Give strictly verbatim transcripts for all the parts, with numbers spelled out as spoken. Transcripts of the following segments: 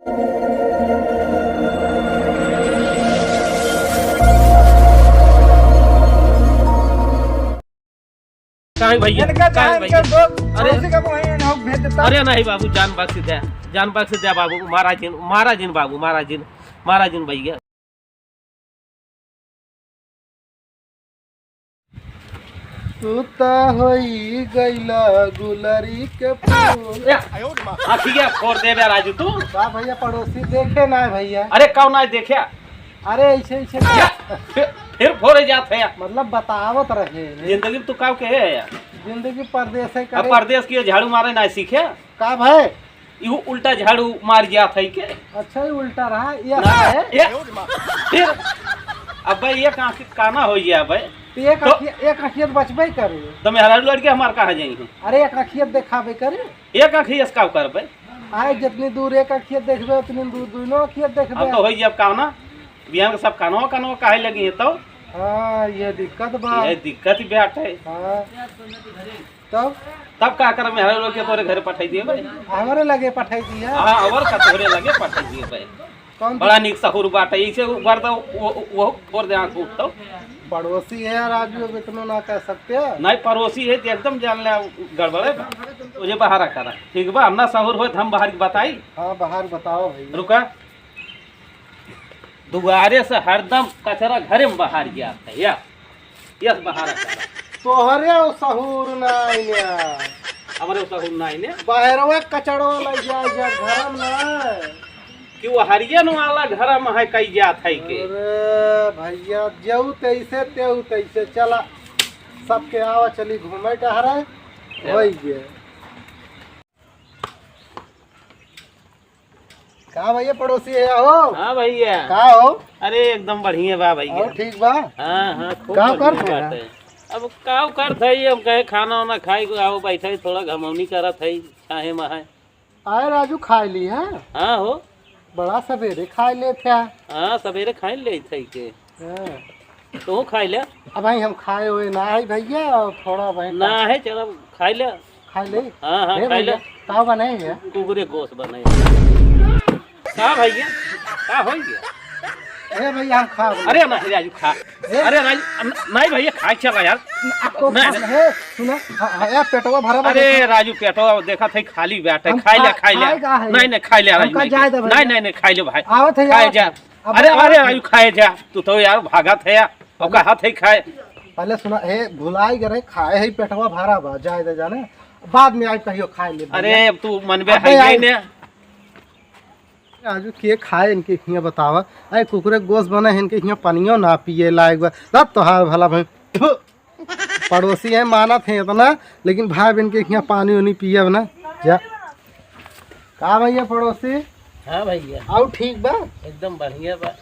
काहे भैया? इनका काहे जान भैया? के दो अरे, पड़ोसी का को वहीं इन्हें भेज देता। अरे नहीं बाबू, जान बख्श दे, जान बख्श दे बाबू, मारा जिन, मारा जिन बाबू, मारा जिन, मारा जिन भैया। तू त होई गइला गुलरी के फूल। ए, आँखिया फोड़ देबे राजू तू। का भैया, पड़ोसी देखे ना है भैया। अरे कौन ना देखे? अरे ऐसे ऐसे ए, फिर, फिर फोड़े जात है। मतलब बतावत रहे। जिंदगी में तू काव के है यार? जिंदगी परदेस है अब करे। परदेस की झाड़ू मारे ना सीखे। का भाई? इहू उल्टा झाड़ू मार गया था के। अच्छा, ये उल्टा रहा, ये ना, है। ये, फिर, अबे, एक आँख काना हो गया, अबे। तो एक तो आँखिया, एक आँखिया तो बचबे करे। तो मेहरारू लड़के हमार कहाँ जाई हैं? अरे, एक आँखिया देखाबे करे। एक आँखिया से का करबे? आए, जितनी दूर एक आँखिया देखबे, उतनी दूर दोनों आँखिया देखबे। अब तो हो गया, अब काना? बिहान के सब कानवा, कानवा काहे लगी है तो? हाँ, ये दिक्कत बा। ये दिक्कत ही बात है। हाँ। तब? तब का करब, मेहरारू लोग के तोरे घरे पठाई दिए भाई। हमरे लगे पठाई दिया। हाँ, और का तोरे लगे पठाई दिए भाई। कौन बड़ा नीक सहूर बाटे, इसे ऊपर तो वो, वो, वो और दे आँख उठतो। पड़ोसी है यार, आज भी अब इतना ना कह सकते हैं। नहीं, पड़ोसी है तो एकदम जान ले गड़बड़े बा। तुझे बाहर करा, ठीक बा, हम ना सहूर होए तो हम बाहर की बताई। हाँ, बाहर बताओ भैया। रुका। दुआरे से हरदम कचरा घरे में बाहर जात है, या, यस बाहर आता है। तोहरे उ सहूर नाई ने। हमरे उ सहूर नाई ने। बाहरवा कचड़वा लग जाए जा घर में ना। कि वो हरियन वाला घर में है कई जात है के। अरे भैया, जेऊ तैसे, तेऊ तैसे, चला। सबके आवा चली घूमे टहरे, चला। होई गए। का भैया पड़ोसी है हो? हाँ भैया। का हो? अरे एकदम बढ़िया बा भैया। और ठीक बा? हाँ, हाँ, खूब का बढ़िया करत है? बात है। अब का करत है, हम कहे खाना वाना खाए को आओ, बैठे ही थोड़ा घमौनी करत है, छाहे माहे। आए राजू, खाए ली है? हाँ हो। बड़ा सवेरे खाए लेत है। हाँ, सवेरे खाए लेत है के। हाँ। तू खाई ले। अब भाई हम खाए हुए ना है भैया, और थोड़ा भाई ना है, चलो खाई ले। खाई ले। हाँ, हाँ, ए खाई ले। भैया, का बनाए है? कुकुरे गोश्त बनाए। का भैया? का हो गया? ए भैया, हम खा। अरे ना, राजू खा। ए? अरे राजू, न-, नहीं भैया, खाए चला यार। आपको नहीं, खा-, नहीं। हे, सुना, हाँ, हाँ, यार, पेटवा भरा बा, अरे देखा। राजू, पेटवा देखा थे खाली बैठे, हम खाई ले, खा-, खाई ले। खाए का है? नहीं, नहीं, खाई ले, हमका राजू, नहीं, जाए दे भैया। नहीं, नहीं, नहीं, खाई ले भाई। आवत है खाए यार। जा। अब अरे, यार, अरे राजू, खाए जा। तू तो यार भागत है यार। अब पहले, कहा थे खाए। पहले सुना, हे, भुलाई गए रहे, खाए है, पेटवा भरा बा, जाए दे जाने। बाद में आई कहियो खाए ले भैया। अरे, अब तू मनबे अबे है आई। ने। आजू के खाए इनके हियाँ बतावा। अरे कुकुरे गोश्त बने है, इनके हियाँ पनियो ना पिए लायक बा। तब तोहार भला भाई। थु। पड़ोसी है, मानत है इतना, लेकिन भाई बहन के हियाँ पानी उनी पिए ना। जा। का भैया पड़ोसी? हाँ भैया। आउ ठीक बा? एकदम बढ़िया बा।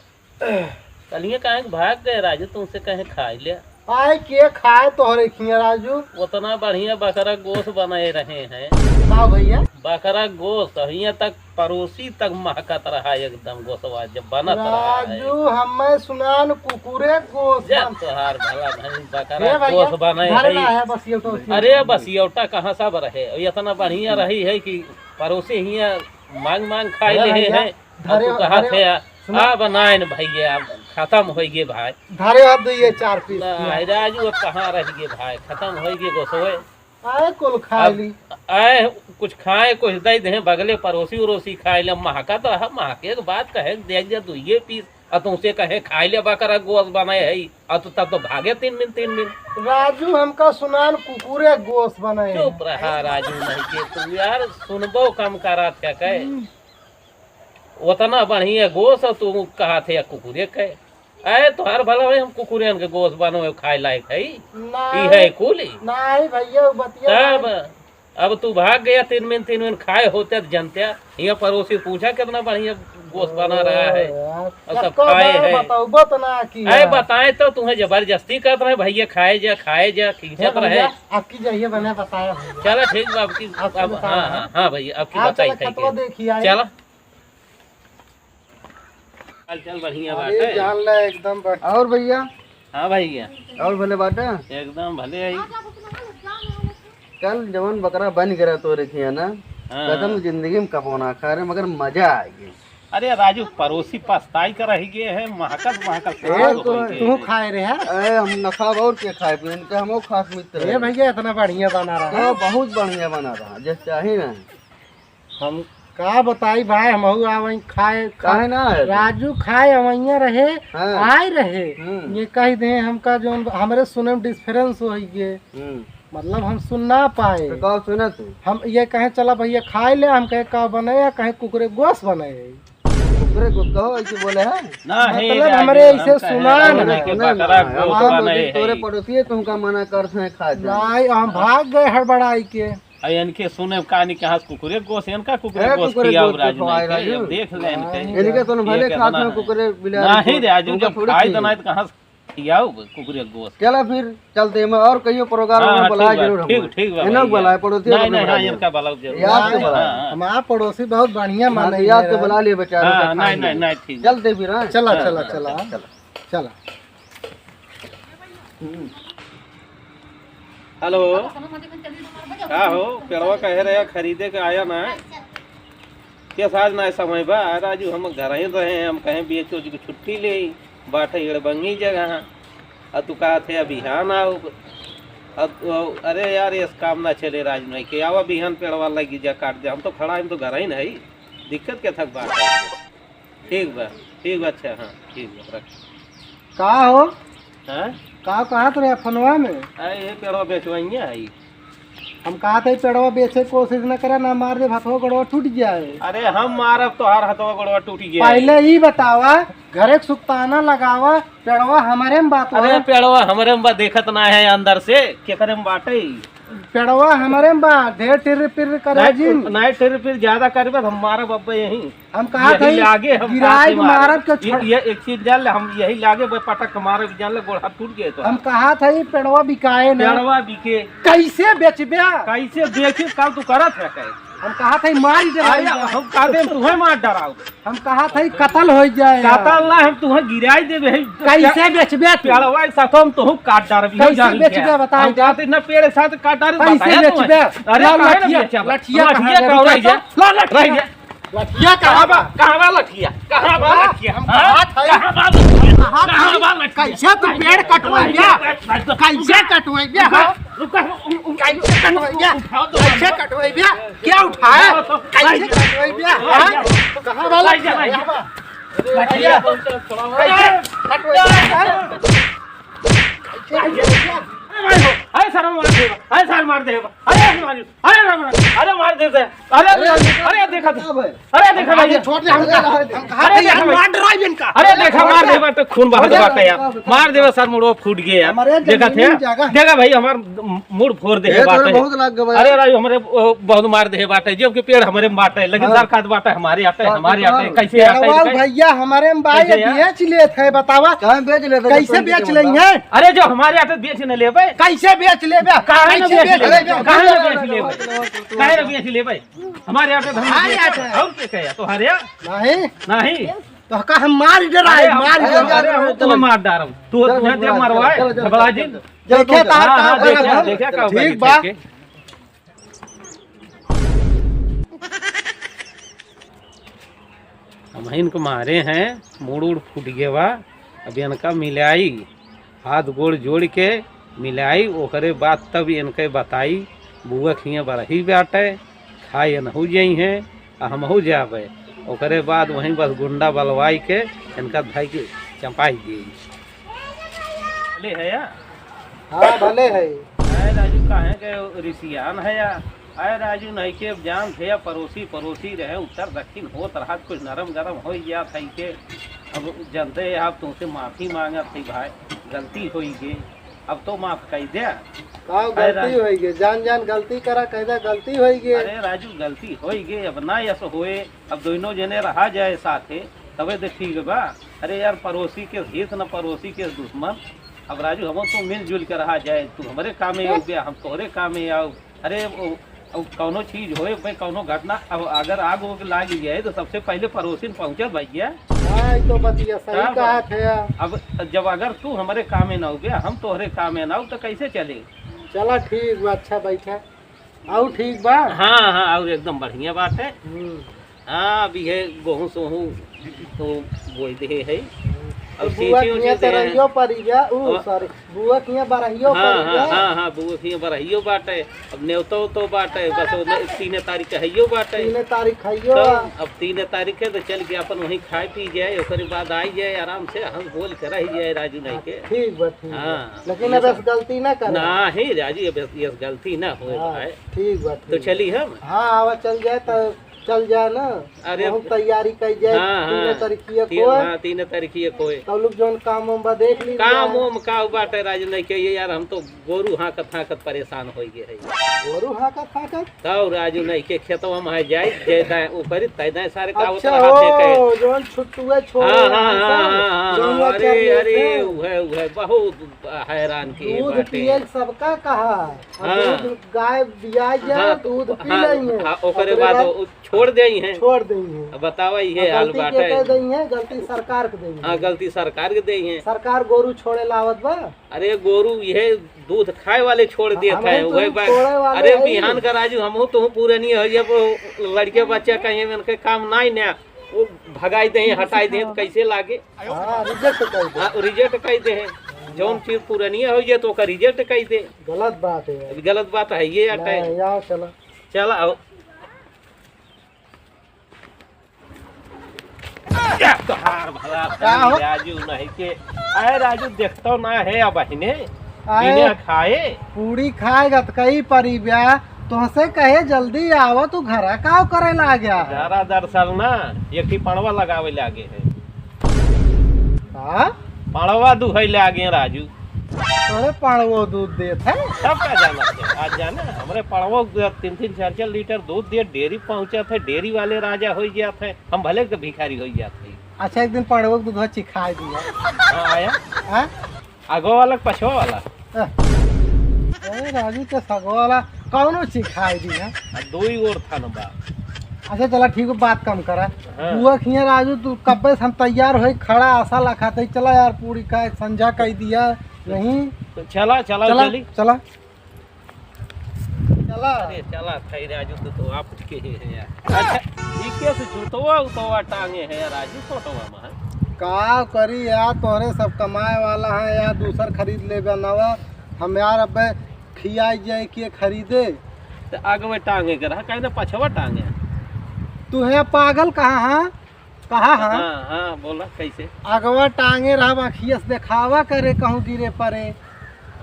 कलिए काहे के भाग गए राजू, तुमसे कहे खाए ले। आए के खाए तोहरे खिया राजू? उतना बढ़िया बकरा गोश्त बनाए रहे हैं। का भैया? बकरा गोश्त, हियां तक पड़ोसी तक महकत रहा एकदम गोश्तवा जब बनत रहा है। राजू, हमें सुनान कुकुरे गोश्त जा बन- तोहार भला भाई, बकरा हे भैया, गोश्त बनाए घर रही। ना है बस ये तो। अरे बस ये उल्टा कहाँ सब रहे, इतना बढ़िया रही है कि पड़ोसी हियां मांग मांग खाए अरे ले भैया, हैं। अब धरे, तू कहा धरे, थे, सुना। अब नाइन भैया, अब खत्म हो गए भाई। धरे हाथ दो ये चार पीस। ना, राजू अब कहाँ रह गए भाई, खत्म हो गए गोसवे। आए कुल खा अब ली। आए कुछ खाए, कुछ दे दे, बगले पड़ोसी उड़ोसी खाए ले, महका तो रहा, महके के बाद कहे दे दे दो ये पीस, और तुमसे कहे खाए ले बकरा गोश्त बनाए है, और तू तब तो भागे तीन दिन, तीन दिन। राजू हमका सुनान कुकुरे गोश्त बनाए। चुप रहा राजू, नहीं के तू यार सुनबो कम करा क्या कहे। हम्म। उतना बढ़िया गोस तू कहा थे या कुकुरे के। अरे तोहार भला भाई, हम कुकुरेन के गोस बनो खाए लायक है? ना। ई है कुली? नहीं भैया, वो बतिया तब नहीं। अब तू भाग गया, तीन दिन, तीन दिन खाए होते तो जनते। यहाँ पड़ोसी पूछा कितना बढ़िया गोस बना रहा है। ओ यार, और सब एको खाए बार हैं। बताओ, बत ना की अरे यार। बताए तो तुम्हें जबरदस्ती करत रहे, भैया खाए जा, खाए जा, खींचत हे रहे। भैया, आपकी जहिया बने बताया भैया। चलो ठीक बा, आपकी, आपकी अब, बताओ, हाँ, हाँ। हाँ, हाँ भैया, आपकी आप बताई चलो खाई खतवा के। देखी आई। चलो। हाल चाल बढ़िया अरे बाटे। जान ले एकदम बढ़-, और भैया? हाँ भैया। और भले बाटे? एकदम भले आई। कल जवन बकरा बन गया तो रखिया ना, हाँ, कसम हाँ। जिंदगी में कबो ना खा रहे, मगर मजा आ गया। अरे राजू, पड़ोसी पछताई कर रह गए हैं, महकत महकत ए, खराब हो गए तू हैं। खाए रहे हैं? अरे हम न खाब और के खाए, इनके हम खास मित्र ए हैं। भैया, इतना बढ़िया बना रहा तो है। बहुत बढ़िया बना रहा, जैसे चाही ना। हम का बताई भाई, हमहू आवई खाए, खा-, काहे ना आए? राजू खाए अवैया रहे, हाँ। आए रहे। हम्म। ये कह दे हमका जो हमरे सुने में डिफरेंस हो गए। हम्म। मतलब हम सुन ना पाए। तो का सुना तू? हम ये कहे चला भैया खाए ले, हम कहे का बने या कहे कुकुरे गोस बने है। कुकुरे गोस कहो ऐसे बोले है? ना, हे मतलब राजू, हमरे हम ऐसे कहे सुना ना। हमरे के सुना बकरा ना। गोस हम बने बोली, है। तोरे पड़ोसी तुमका मना करत हैं खाए से। नहीं, हम भाग गए हड़बड़ाई के। आ इनके सुने में कहानी के हाथ कुकुरे गोस, इनका कुकुरे ए, गोस कुकुरे खियाओ गोस राजू खियाओ नहीं के, राजू। अब देख ले इनके। हाँ। इनके तो भले ये खास कितना में है। कुकुरे बिलारी नहीं को, राजू, तुमका जब थोड़ी खाए खी-, तो नहीं तो कहाँ से खियाओ कुकुरे गोस? चला फिर चलते हैं, मैं और कहियो प्रोग्राम हाँ, में हाँ, बुलाए ठीक बा, जरूर हम। ठीक, ठीक बा इन्हें भैया। बुलाए, पड़ोसी नहीं, अपने नहीं, बुलाए हाँ, जरूर। इनका बुलाओ जरूर। याद से हाँ, बुलाए। हाँ, हाँ। हमारा पड़ोसी बहुत बढ़िया हाँ, माने तो याद हैं से यार। बुला लिए बेचारे हाँ, का नहीं, खाएंगे। नहीं, नहीं, ठीक। चलते फिर, हाँ? चला, हाँ, चला, हाँ, चला। चला। चला। हम्म। हेलो, का हो, पेड़वा कहे रहे खरीदे के आया ना? के साज ना समय बा, आ राजू हम घर ही रहे, हम कहे बेच उच के छुट्टी ले, बाटे एड़बंगी जगह, आ तू कहत है बिहान आओ, अब, अरे यार, इस काम ना चले राजू नहीं के, आवा बिहान पेड़वा लगी जा काट दे, हम तो खड़ा, हम तो घर ही नहीं, दिक्कत के थक बात है। ठीक बा, ठीक बा, अच्छा, हाँ, ठीक बा, रख। का हो? हाँ? का कहत रहे फोनवा में? अरे, ये पेड़वा बेचवाइए है। हम कहत है, पेड़वा बेचे के कोशिश न करे, ना मार दे, हथवा गोड़वा टूट जाए। अरे, हम मारब, तोहार हथवा गोड़वा टूट गया। पहले ही बतावा, घरे के सुक्ताना लगावा, पेड़वा हमरे में बात अरे, हुआ। पेड़वा हमरे में बा, देखत ना है अंदर से, केकरे में बाटे? पेड़वा हमरे में बा, ढेर टिर पिर करे नहीं, जिन। नहीं, टिर पिर ज्यादा करबे, तो हम मारब अब्बे यहीं। हम कहा यही था, लागे हम गिराई काटे मारे। मारब के ये, छोड़। ये एक चीज जान ले, हम यही लागे बे पटक के मारे, जान ले, गोड़ हाथ टूट गए तो। हम कहा था, ये पेड़वा बिकाए ना। पेड़वा बिके। कैसे बेचबे? कैसे बेचे? कल तू करत है कहे। हम कहा था, ये मार दे अरे, भाई। हम कहा दे, तुम्हें मार डराओ। हम कहा था, ये कत्ल हो जाए। कत्ल ना, हम तुम्हें गिराई देबे। कैसे बेचबे तू? पेड़वा के साथ हम तोहू काट डारब, यो कैसे जान ले। बेचबे, बताओ हम तो। कहते ना, पेड़ के साथ काट डारब, कैसे बताया बेचबे? तुम्हें। अरे, ला काहे ना लठिया, बेचब? लठिया लठिया कहाँ है? कहाँ रह गया? ला लठिया। रह गया। लठिया कहाँ बा? कहाँ बा लठिया? कहाँ बा लठिया? हम हाँ? कहाँ था? कहाँ बा लठिया? कहाँ था? कहाँ बा लठिया? कैसे तू पेड़ कटवाइबे? कैसे कटवाइबे? रुका, हाँ? रुका, उ-, उ-, कैसे कटवाइबे? उठाओ तो। कैसे कटवाइबे? क्या उठाए? उठाओ तो। कैसे कटवाइबे? हाँ? कहाँ बा लठिया? लठिया। कैसे कटवाइबे? हाँ? अरे सर, मार देबा। अरे सर, मार देबा। अरे मार, अरे मार, अरे मार दे दे। अरे, अरे, अरे, देखा था। अरे, देखा था अरे, ये। छोड़ दे, हम अरे, कहा, अरे, हम कहा देखा था यार, भाई। मार डराई इनका। अरे, देखा, मार देबा तो खून बहत बाटे यार। मार देबा सर, मुड़वा फूट गया यार। हमारे देखा थे? जमीन जगह। देखा भाई, हमार मूड़ फोड़ दे ए, बाटे। तोरे बहुत लाग गवा। अरे राजू, हमरे, ओ, बहुत मार दे बाटे, जब के पेड़ हमरे में बाटे, लेकिन हाँ। सरकार बाटे, हमारे आटे, हाँ, हमारे आटे, हाँ। कैसे आटे, पेड़वा कैसे? भैया हमरे में बा, कैसे ये यार? बेच लेत है, बतावा। कहाँ बेच लेत है? कैसे बेच लेंगे? अरे जो हमारे आटे बेच न लेबे। कैसे बेच लेबे? काहे न कैसे बेच बेच लेबे? लेबे? काहे न बेच लेबे? काहे न बेच लेबे? हमारे आटे हम हमारे बेच आटे। और के कहे? तोहरे? नहीं। नहीं। तो का हम मार डराए, अरे, मार अरे, डराए। अरे, हम तुम्हें मार डारम। तू चल, तुझे चल, जब चल, मरवाए, चल, चल, भला चल, जी। चल, चल, देखे चल, तार हाँ, काम हाँ, करत देखे, हम। देखे, का ठीक बा। देखे। हमहिन को मारे हैं, मूड़ उड़ फूट गए बा। अब इनका मिलाई, हाथ गोड़ जोड़ के मिलाई, ओकरे बाद तब इनके बताई। बुआ खिए बरही बाटे, खाए इनहू जइहें, आ हमहू जाबे। ओकरे बाद वहीं बस गुंडा बलवाई के इनका धई के चपाई दी। ले है या? हाँ, भले है। अरे राजू, काहे के रिसियान है या? अरे राजू, नहीं के अब जान थे या, पड़ोसी, पड़ोसी रहे, उत्तर दक्षिण होत रहा, कुछ नरम गरम हो गया था इके। अब जनते हैं आप, तुमसे माफी मांगत थी भाई, गलती होई गई, अब तो माफ कर दे। का अरे गलती राजू। होई गई? जान जान गलती करा, कह दे गलती होई गई। अरे राजू, गलती होई गई, अब ना ऐसा होए, अब दोनों जने रहा जाए साथे, तबे तो ठीक बा। अरे यार, पड़ोसी के हित न पड़ोसी के दुश्मन। अब राजू, हम तो मिलजुल के रहा जाए, तू हमरे कामे आओ बे, हम तोहरे कामे आओ। अरे वो, अब कौनो चीज होए, भाई कौनो घटना, अब अगर आग उग लाग जाए तो सबसे पहले पड़ोसिन पहुँचत भैया। हाँ, ई तो बतिया सही तब कहा थे। अब जब अगर तू हमरे कामे ना हो बे, हम तोहरे कामे ना हो तो कैसे चले? चला ठीक बा, अच्छा बैठा। आऊ ठीक बा? हाँ, हाँ, और एकदम बढ़िया बात है। हम्म। हाँ, अब इहे गोहूँ सोहूँ तो बोइ देहे है। अब तो बुआ सींची के ऊंची यहाँ देहे हैं। तरहियो पड़ी गया, ऊ, अब sorry, बुआ के यहाँ बरहियो हाँ, पड़ी हाँ, गया। हाँ, हाँ, बुआ के यहाँ बरहियो बाटे। अब नेवतो तो बाटे, बस वो ने-, तीने तारीख के हइयो बाटे। तीने तारीख हइयो तो बा। अब तीने तारीख के तो चल के अपन वहीं खाए पी जाए, ओकरे बाद आई जाए आराम से, हंस बोल के रह जाए राजू नहीं के। ठीक बा, ठीक बा। हाँ, लेकिन ये अब सब ऐस गलती ना करे। नाही राजू, अब ऐस गलती ना होए हाँ, भाई। ठीक बा, तो ठीक बा। चली हम? हाँ, आवा चल जाए तो चल जाए ना। अरे हम तैयारी कइ जाए, हाँ, तीन हाँ। तारीखिया तीन, कोई। हाँ, तीन तारीखिया कोई। तब लोग जौन काम वाम बा देख ली काम जाए। वाम का बाटे राजू नहीं के, ये यार हम तो गोरू हाँकत हाँकत परेशान होइ गए है। गोरू हाँकत हाँकत? तब राजू नहीं के खेतवा में है जाए, जे दाएं ऊपर तय दाएं सारे का अच्छा, उतरा हाथे हो, कहे। जौन छुट्टुए छोड़ हाँ, हाँ, रहा है हाँ, सब, हाँ, हाँ, जौन हाँ, अरे, चल अरे, लेते हैं। उहे, उहे, बहुत हैरान की दूध बाटे। पिए सबका कहा, और हाँ। दूध गाय बिया जाए, हाँ, तो दूध पी हाँ, लेंगे। हाँ, ओकरे ओकरे बाद बाद वो छोड़ देई हैं। छोड़ देई हैं। अब बतावा, इहे अब हाल गलती के बाटे। के देई हैं, गलती सरकार के देई हैं। हाँ, गलती सरकार के देई हैं। सरकार गोरू छोड़े लावत बा। अरे, गोरू इहे दूध खाए वाले छोड़ देत हमें हैं, तो वही बा-, छोड़े वाले अरे, हैं। बिहान का राजू, हमहू तो पुरानी हो जब वो लड़के बच्चा कहीं उनके काम नाई ना, वो भगाई दे, हटाई दे, तो कैसे लागे? हाँ, reject कर दे। हाँ, reject कर दे हैं। जौन चीज पुरानी हो जाए तो ओका reject कर दे। गलत बात है यार। गलत बात है ये यार नहीं, टाइम। यहाँ चला। चला आओ। क्या तोहार भला का हो? राजू नहीं के। अरे राजू, देखतो ना है अब बहिने, आए, बिना खाए। पूरी खाए गतकई परी ब्या, तोहसे कहे जल्दी आवा, तू घरा काव करे लाग गया? जरा दरअसल ना, एक ठी पड़वा लगावे लागे है। का? पड़वा दुहै लागे राजू। अरे पड़वो दूध देत है? सब का जाना है, आज जाना है, हमरे पड़वो तीन तीन चार चार लीटर दूध दे, डेयरी पहुँचत है, डेयरी वाले राजा होइ जात है। हम भले के भिखारी होइ जात हई। अच्छा, एक दिन पड़वो के दूधवा चिखाई दिया। हाँ, आया। हाँ? आगो वाला के पछवा वाला? अ, अरे राजू के सगो वाला कौनो चिखाई दिया। आ, दो ही ओर था ना बा। अच्छा, चला ठीक है, बात कम करा। हाँ। बुआ खिया राजू, तू कब्बे से हम तैयार होई, खड़ा आशा लखाते, चला यार, पूरी का संझा कई दिया, नहीं? तो चला, चला, चला, जल्दी। चला। चला। अरे चला, खैर राजू, तू तो आप के ही है यार। अच्छा, ई के से जूतवा उतवा टांगे है यार राजू, फोटोवा में है। का करी यार, तोहरे सब कमाए वाला है यार, दूसर खरीद ले बनावा। हम यार अबे खियाई जाए के खरीदे। तो आगवे टांगे के रहा, काहे ना पछवा टांगे? तू है पागल कहाँ, हाँ? कहा हाँ? हाँ, हाँ, बोला, कैसे? अगवा टांगे रहब, अखिया से देखावा करे, कहूँ गिरे परे।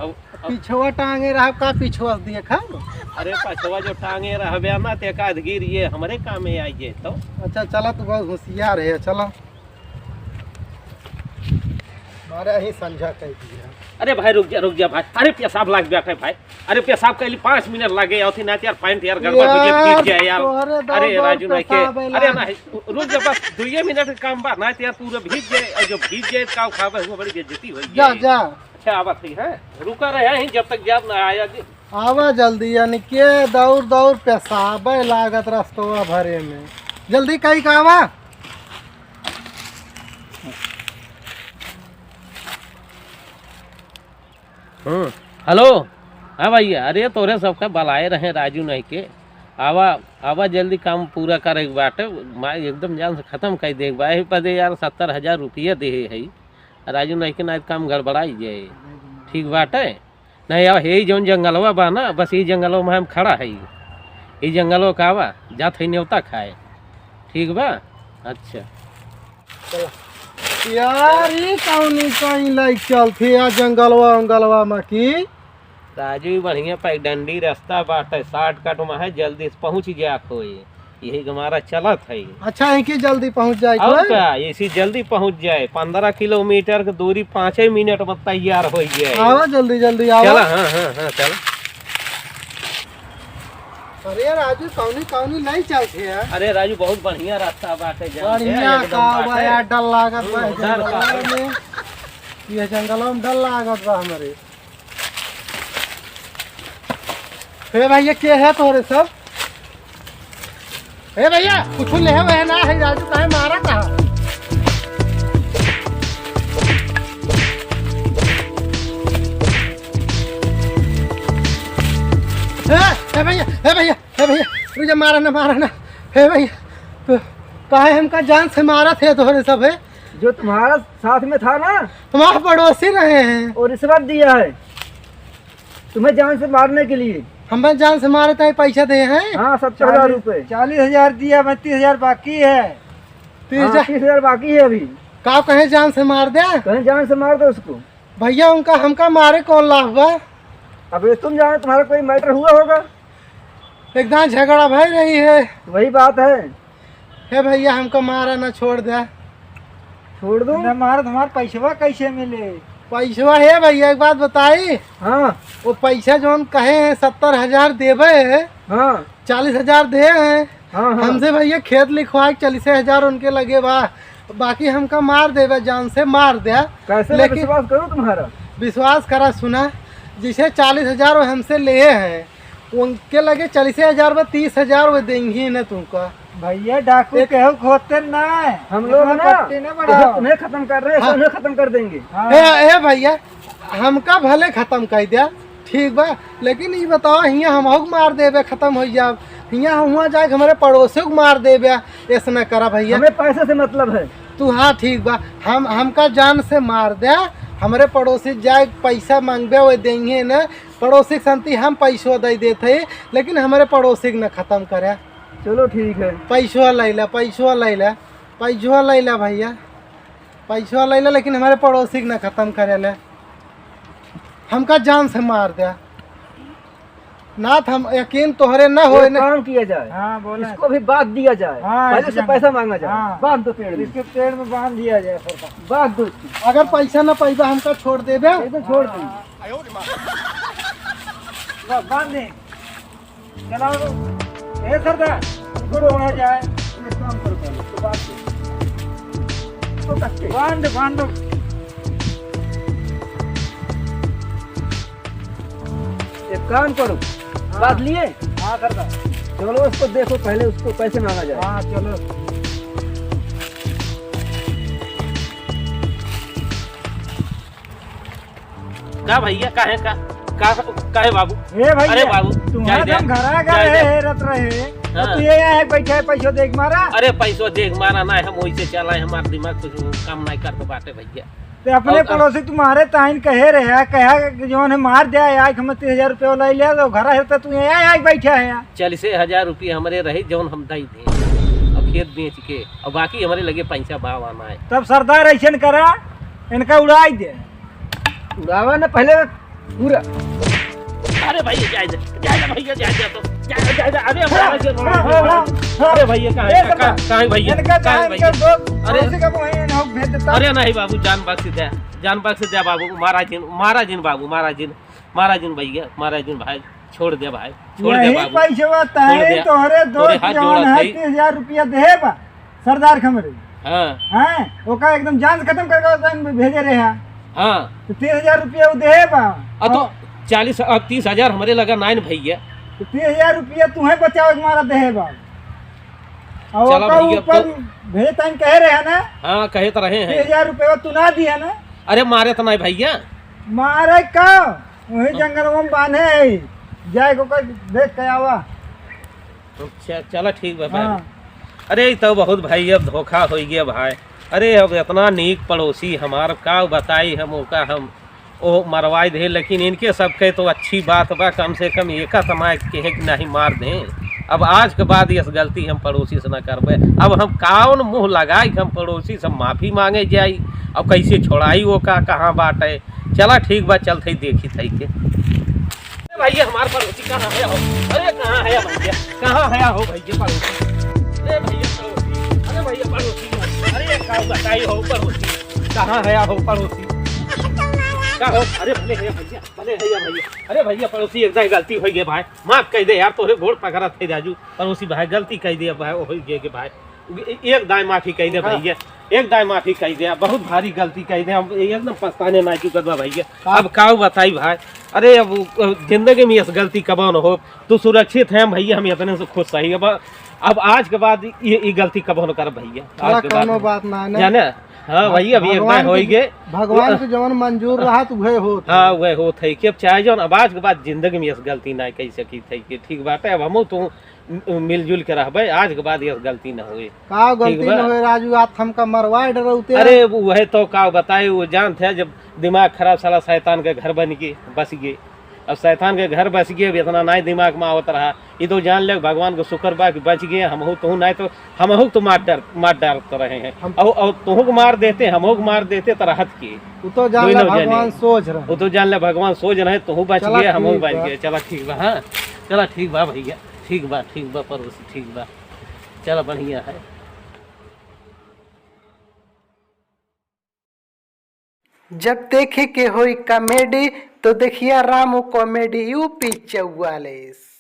अब, अब पिछवा टांगे रहब, का पिछवा से देखब? अरे, पछवा जो टांगे रहबे ना, ते का गिर ये हमरे काम में आई जे तो। अच्छा, चला, तू बहुत होशियार है, चला। मारे ही संझा कह दिया। अरे भाई, रुक जा, रुक जा भाई। अरे, पेशाब लाग गया है भाई। अरे पेशाब कैली पाँच मिनट लागे, अथी ना यार, पैंट यार गड़बड़ हो जाए, यार, भीग जाए यार। तोहरे दौड़ अरे दौड़ राजू नहीं के, पेशाब है अरे लाग। ना, रुक जा, बस दुइये मिनट के काम बा, ना तो यार पूरा भीग जाए, और जो भीग जाए, का खावे, हुआ बड़ी बेइज्जती होई जा, है। जा। अच्छा, आवा थी, हैं? रुका रहे हैं, जब तक जाब ना आया जी। आवा जल्दी, यानी के दौड़ दौड़ पेशाबे लागत रस्तवा भरे में। जल्दी कही का आवा। हम्म, हेलो। हाँ भैया, अरे तोरे सबका बलाए रहे राजू नहीं के। आवा, आवा जल्दी काम पूरा करे के बाटे, मार एकदम जान से खत्म कर दे के बा। एही पदे यार सत्तर हजार रुपया देहे है, राजू नहीं के, ना काम गड़बड़ाई जाए। ठीक बाटे? नहीं, आवा, यही जौन जंगलवा बा ना, बस यही जंगलवा में हम खड़ा है। यही जंगलवा का आवा, जात है न्योता खाए। ठीक बा? अच्छा। यार, ई कौनी कहीं लाइक चलथे यार, जंगलवा उंगलवा में की? राजू, ई बढ़िया पैगडंडी रास्ता बाटे, shortcut में है, जल्दी से पहुँच जात होई। यही हमारा चलत है। अच्छा है कि जल्दी पहुँच जाए और कोई? का, इसी जल्दी पहुँच जाए, पन्द्रह किलोमीटर के दूरी पाँचे मिनट में तैयार हो जाए। आवा जल्दी, जल्दी आवा। चला, हाँ, हाँ, हाँ, चला। अरे राजू, कौनी कौनी नहीं चलते हैं। अरे राजू, बहुत बढ़िया रास्ता बाटे, जान से बढ़िया एकदम का बा बाटे। यार, डर लागत बा हम्म, डर का। जंगल में। ये जंगल में डर लागत बा हमरे। हे भैया, के है तोरे सब? हे भैया, कुछ ले है, वह ना है, राजू काहे मारा कहा? हे, हे भैया, हे भैया, हे भैया, रुक जा, मारा ना, मारा ना। हे भैया, काहे हमका जान से मारत है तोहरे सब है? जो तुम्हारा साथ में था ना, हमारा पड़ोसी रहे हैं। और रिश्वत दिया है तुम्हें जान से मारने के लिए। हमें जान से मारे ताई पैसा दे हैं? हाँ, सत्तर हजार रुपये। चालीस हजार दिया, मैं तीस हजार बाकी है। तीस हाँ, हजार? तीस हजार बाकी है अभी। का कहे जान से मार दे? कहे जान से मार दे उसको। भैया, उनका हमका मारे कौन लाभ बा? अब ये तुम जानो, तुम्हारा कोई matter हुआ होगा। एक दान झगड़ा भई रही है। वही बात है। हे भैया, हमका मारा ना, छोड़ दे। छोड़ दूं? ना मारा, तुम्हारा पैसवा कैसे मिले? पैसवा, हे भैया, एक बात बताई। हाँ। वो पैसा जौन कहे हैं, सत्तर हजार देबे है। हाँ। चालीस हजार दे हैं। हाँ, हाँ। हमसे भैया खेत लिखवाए के चालीस हजार उनके लगे बा, बाकी हमका मार देबे, जान से मार दे। कैसे मैं लेकिन विश्वास करूँ तुम्हारा? विश्वास करा, सुना, जैसे चालीस हजार वो हमसे लिए हैं, उनके लगे चालीस हजार बा, तीस हजार वो देंगी न तुमका। भैया, डाकू एक केहू खोते ना है। हम लोग इतना ना, पट्टी ना तुम्हें, बढ़ाओ। तुम्हें खत्म कर रहे हैं, हाँ। उन्हें खत्म कर देंगे। हाँ। ए, ए भैया, हमका भले खत्म कर दिया, ठीक बा, लेकिन ई बताओ, हियाँ हमहू के मार देबे, खत्म हो जाब। हियाँ हुआँ जाके हमरे पड़ोसी के मार देबे, ऐसा ना करा भैया। हमें पैसे से मतलब है। तू, हाँ, ठीक बा, हम, हमका जान से मार दे, हमरे पड़ोसी जाए पैसा मांगबे, वो देंगे न। पड़ोसी के संती हम पैसो दे देत है, लेकिन हमरे पड़ोसी के न खत्म करे। चलो, ठीक है। पैसो ले ले, पैसो ले ले, पैसो ले ले भैया, पैसो ले ले, लेकिन हमरे पड़ोसी के न खत्म करे ले। हमका जान से मार दे। नाथ, हम यकीन तोहरे न होए एक न। काम किया जाए, हाँ, बोला। इसको भी बांध दिया जाए, हाँ, पहले इसी से जगह। पैसा मांगा जाए। हाँ। बांध दो पेड़ में। इसके पेड़ में बांध दिया जाए सरकार। बांध दो इसको। अगर पैसा न पैबा, हमका छोड़ देबे। एकदम छोड़ दो। बस, बांध दे। चलाओ। ए सरदार, इसको छोड़ा जाए। एक काम करो पहले, इसको बांध दो। इसको कस के। बांध, बांध दो। एक काम करो, हाँ। बांध लिए? हाँ, कर दो। चलो, उसको देखो पहले, उसको कैसे मांगा जाए। हाँ, चलो। का भैया, काहे, का, का, काहे बाबू? ए भैया, अरे बाबू, तुम्हारा जाए दे, हम घर आ गए जाए दे। हे, रत रहे, तो हाँ। तू ये यहाँ बैठा है, पैसो देख मारा? अरे, पैसो देख मारा ना, हम वैसे चला है, हमार दिमाग कुछ काम नहीं करते बाटे भैया। ते अपने और, पड़ोसी तुम्हारे ताइन कहे रहे, कहा कि जौन है मार दिया, आज हम तीस हजार रुपया ले लिया, तो घर है तो तू यहाँ आके बैठा है। चालीस हजार रुपया हमरे रहे, जौन हम दे दें, और खेत बेच के, और बाकी हमरे लगे पैसा बावा ना है। तब सरदार ऐसन करा, इनका उड़ाई दे। उड़ावा ना पहले पूरा। अरे भैया, जाए दे, जाए दे भैया, जाए दे तो, जाए दे, जाए दे। अरे भैया, अरे भैया, काहे, ए, का-, का-, काहे भैया, इनका काहे जान भैया? के दो, अरे, पड़ोसी का वहीं इन्हें भेज देता। अरे नहीं बाबू, जान बख्श दे, जान बख्श दे बाबू, मारा जिन, मारा जिन बाबू, मारा जिन, मारा जिन भैया, मारा जिन भाई, छोड़ दे भाई, छोड़ दे यही बाबू, पैसवा छोड़ ताई दे। तोहरे तोरे दोस्त हाथ जौन जोड़ा है, ताई। तीस हजार रुपया देहे बा। सरदार खमरे। हाँ। हैं? ओका एकदम जान से खत्म करके ओका भेजे रहे हैं। हाँ। तो तीस हजार रुपया उ देहे बा। आ तो और चालीस, अब तीस हजार हमरे लगा नाइन भैया। तो तीस हजार रुपया तुहे बचावे के मारा देहे बा। और चला ओका भैया, ऊपर तो भेजे ताइन कहे रहे हैं ना? हाँ, कहे तो रहे हैं। तीस हजार रुपया तू ना दिया ना? अरे मारे तो नहीं भैया। मारे का? वही हाँ। जंगलवा में बांधे है। जाए को कर देख के आवा। अच्छा, चला ठीक बा भाई। हाँ। अरे, ई तो बहुत भाई अब धोखा होइ गया भाई। अरे, अब इतना नीक पड़ोसी हमार, का बताई हम ओका, हम ओ मरवाई दे, लेकिन इनके सबके तो अच्छी बात बा, कम से कम एका तो ना कहे कि नहीं मार दे। अब आज के बाद यस गलती हम पड़ोसी से ना करबे। अब हम कौन मुँह लगाई कि हम पड़ोसी से माफी मांगे जाई? अब कैसे छोड़ाई ओका, कहाँ बाटे? चला ठीक बा, चलत ही देखी थई के। अरे भैया, हमार पड़ोसी कहाँ है हो? अरे कहाँ है भैया? कहाँ है हो भैया पड़ोसी? अरे भैया पड़ोसी, अरे भैया पड़ोसी, अरे का बताई हो पड़ोसी? कहाँ है हो पड़ोसी? का हो? अरे भले है भैया, भले है या भैया। अरे भैया पड़ोसी, एक दाई गलती होइ गई भाई, माफ कर दे यार, तोरे गोड़ पकड़त है राजू। पड़ोसी भाई गलती कर दे भाई, होइ गए के भाई। ए-, एक दाई माफी कह दे हाँ। भैया, एक दाई माफी कह दे, बहुत भारी गलती कह दे, हम एकदम पछताने ना चुकत बा भैया। हाँ। अब का बताई भाई, अरे अब, अब जिंदगी में इस गलती कबो न हो, तू सुरक्षित है भैया, हम इतने से खुश सही। अब, अब आज के बाद ये, ये गलती कबो न कर भैया, आज के बाद कौनो बात ना है ना। जाने? हाँ हाँ, भैया, अभी एक भगवान दाई के, होई गए। भगवान के जवन मंजूर रहा तो वह होत हाँ, है। वह होत है कि अब चाहे जौन, अब आज के बाद जिंदगी में इस गलती ना कह सकी थे कि ठीक बात है। अब हम तो मिलजुल के रहबे, आज के बाद ये गलती न होए। का गलती ठीक बा? न होए राजू, आप हमका मरवाए डरौते हैं। अरे, वो है तो का बताए, वो जानत है, जब दिमाग खराब, साला शैतान के घर बन गए, बस गए। अब शैतान के घर बस गए, अब इतना नाई दिमाग में आवत रहा। ये तो जान ले, भगवान को शुक्र बा कि बच गए, हमहू तू नाई तो हमहू तो मार डार, मार डारत रहे हैं। हम और, और तुहू को मार देते, हमहू को मार देते तो रहत के। वो तो जान ले, दोनों जने। भगवान सोच रहे। वो तो जान ले, भगवान सोच रहे, तुहू बच चला गए, हमहू ठीक बच बा। गए। चला ठीक बा, हाँ, चला ठीक बा भैया, ठीक बा, ठीक बा पड़ोसी, ठीक बा, चला बढ़िया है। जब देखे के होई comedy, तो देखिया रामू comedy U P चौवालीस।